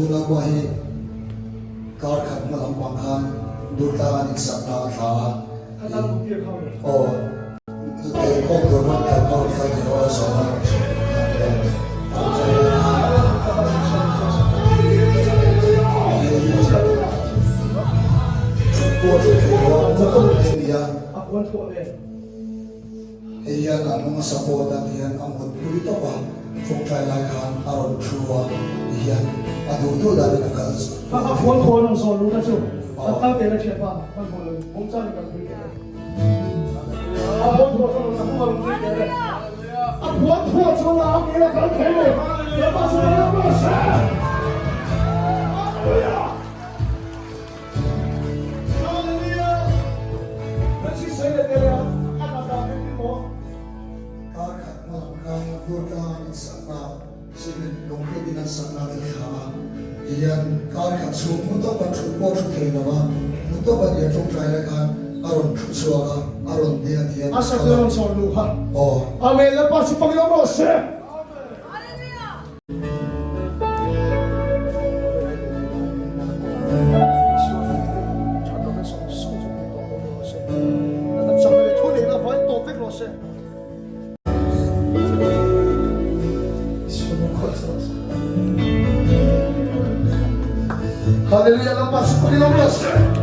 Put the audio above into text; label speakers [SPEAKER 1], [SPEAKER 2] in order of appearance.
[SPEAKER 1] unaupa hi kar khat hma lampang khan Durtlang an insakna a thla a. Aw, Kawng tur hman kal hma rawn kal thei aw a zawm a. Thut pawh thut thei lo a, a ni a. Hei hian a hnung a support a tihian a mutpui tawp a, tawngtai lai khan a rawn thu a tihian a duh duh danin a kal
[SPEAKER 2] Kha kha khuan khuan rawn zawn luh na chu kan kal teh na thianpa kan hmu lo bawm chan in kan pui teh e. A khuan thuah chuan a hnung a rawn pui teh e. A khuan thuah chuan a ke a kal thei lo. Lalpa chu kan lam rawh se. Hallelujah.
[SPEAKER 1] Kar khat hma lam khan Durtlang an insakna cement lungput in an sakna te thla a tihian kar khat chhung hmu tawp an thut pawh thu thei lo a, hmu tawp a nia tawngtai lai khan a rawn thu chhuak a, a rawn ding a tihian
[SPEAKER 2] A sakna rawn sawn luh kha.
[SPEAKER 1] Aw.
[SPEAKER 2] Amen Lalpa chu pangin awm rawh se. Hallelujah, lampa chu pangin awm rawh se.